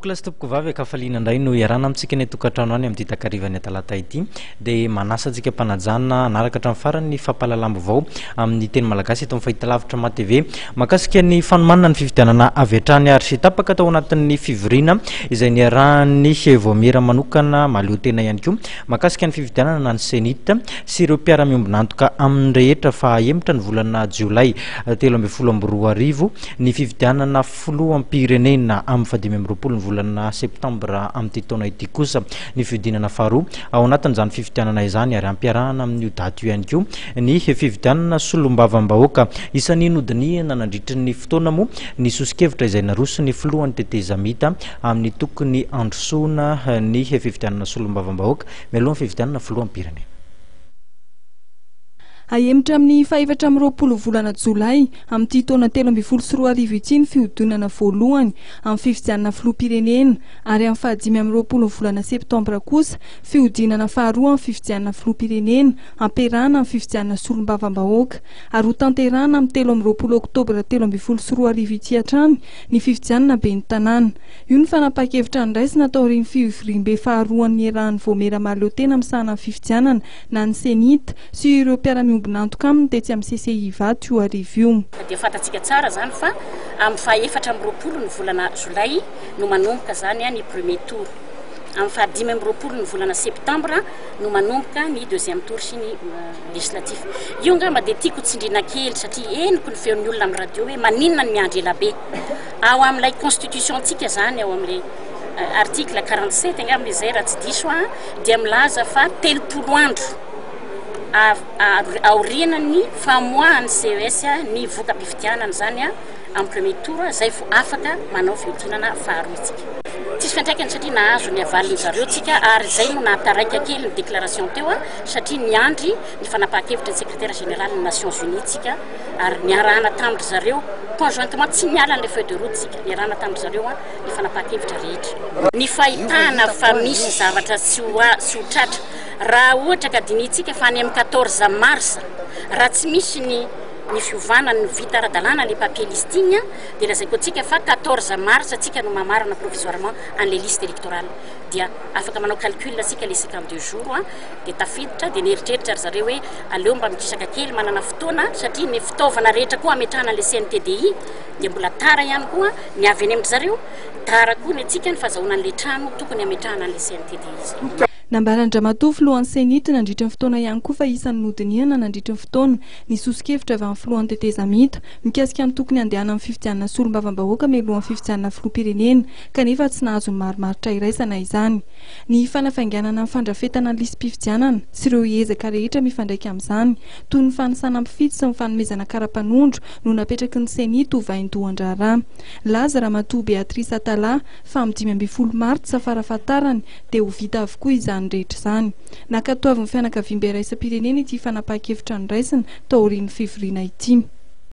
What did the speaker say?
Tompokolahy sy tompokovavy, ankafaliana indray no iarahana amintsika any an-tokantrano any amin'ity takarivan'ny talata ity. Dia manasa antsika mpanajana hanaraka hatramin'ny farany ny fampahalalam-baovao amin'ny teny malagasy eto amin'ny fahitalavitra Ma TV. Mahakasika ny fanomanana ny fifidianana avy hatrany ary tapaka tao anatin'ny fivoriana izay niarahan'ny vaomiera manokana mahaleo tena ihany koa mahakasika ny fifidianana na ny Cenit sy ireo mpiara-miombon'antoka aminy rehetra fa hahemotra ny volana jiolay 2013 ny fifidianana filoham-pirenena amin'ny faha-25 ny volana septambra amin'ity taona ity kosa ny fihodinana faharoa ao anatin'izany fifidianana izany ary ampiarahana amin'io daty io ihany koa ny fifidianana solombavambahoaka. Isan'ny nodinihina nandritry ny fotoana moa ny soso-kevitra izay naroson'ny filohan'ny tetezamita amin'ny tokony handrosoana ny fifidianana solombavambahoaka mialohan'ny fifidianana filoham-pirenena. Hahemotra amin'ny fahefatra amby roapolo volana jolay amin'ity taona 2013 ity ny fihodinana voalohany amin'ny fifidianana filoham-pirenena ary amin'ny fahadimy amby roapolo ny volana septambra kosa fihodinana faharoa amin'ny fifidianana filoham-pirenena ampiarahana amin'ny fifidianana solombavambahoaka ary hotanterahana amin'ny 23 oktobra 2013 ity hatrany ny fifidianana ben'ny tanàna. Io ny fanapahan-kevitra noraisina taorian'ny fivoriambe faharoan'ny niarahan'ny Vaomiera Mahaleotena misahana ny fifidianana na ny Cenit sy ireo mpiara-miombon'antoka aminy tetsy amin'ny CCI Ivato io hariva io. Dia fantatsika tsara izany fa amin'ny faha 24 ny volana jolay no manomboka izany ny premier tour. Amin'ny faha 25 ny volana septambra no manomboka ny deuxième tour sy ny législatif. Io angamba dia tiako tsindriana kely satria henoko ny feon'ny olona amin'ny radio hoe maninona ny miandry ela be. Ao amin'ilay constitution-tsika izany, ao amin'ilay article 47 angamba izay raha tsy diso aho, dia milaza fa 30 andro aorianan'ny famoahan'ny CES ny voka-pifidianana izany amin'ny premier tour izay vao afaka manao fihodinana faharoa isika. Tsisy fiantraikany satria nahazo ny avaliny zareo tsika ary izay no nahataraika kely ny déclaration teo satria niandry ny fanapahan-kevitry ny secrétaire général ny Nations Unies tsika ary niarahana tamin-dry zareo conjointement tsy niala an'ilay feuille de route tsika, niarahana tamin-dry zareo ny fanapahan-kevitra rehetra. Ny fahitana fa misy zavatra tsy ho tsy ho tratra raha ohatra ka dinihintsika fa any amin'ny 14 mars raha tsy misy ny ny fiovana ny vita ara-dalàna le papier listing dia lazaiko antsika fa 14 mars tsika no mamarana provisoirement an'ilay liste électorale dia afaka manao calcul tsika le 52 jours dia tafiditra dia nieritreritra ry zareo hoe aleo mba mikisaka kely manana fotoana satria ny fitaovana rehetra koa ametrahana an'ilay CNTDI dia mbola tara ihany koa ny avy eny amin-dry zareo, tara koa ny antsika ny fahazahoana an'ilay trano tokony hametrahana an'ilay CNTDI. Nambaran-dRamatoa Filohan'ny Cenit nandritra ny fotoana ihany koa fa isan'ny nodinihana nandritra ny fotoana ny soso-kevitra avy amin'ny Filohan'ny Tetezamita mikasika ny tokony handehanan'ny fifidianana solombavambahoaka mialohan'ny fifidianana filoham-pirenena kanefa tsy nahazo ny marimaritra iraisana izany. Ny fanafainganana ny fandrafetana ny lisi-pifidianana sy ireo ezaka rehetra mifandraika amin'izany toy ny fanisana mpifidy sy ny fanomezana kara-panondro no napetraky ny Cenit ho vaindohan-draharaha. Nilaza Ramatoa Béatrice Atallah fa amin'ny 15 martsa farafahatarany dia ho vita avokoa izany rehetra izany. Nankatoavin'ny fianakaviambe iraisam-pirenena ity fanapahan-kevitra noraisina taorian'ny fivoriana ity.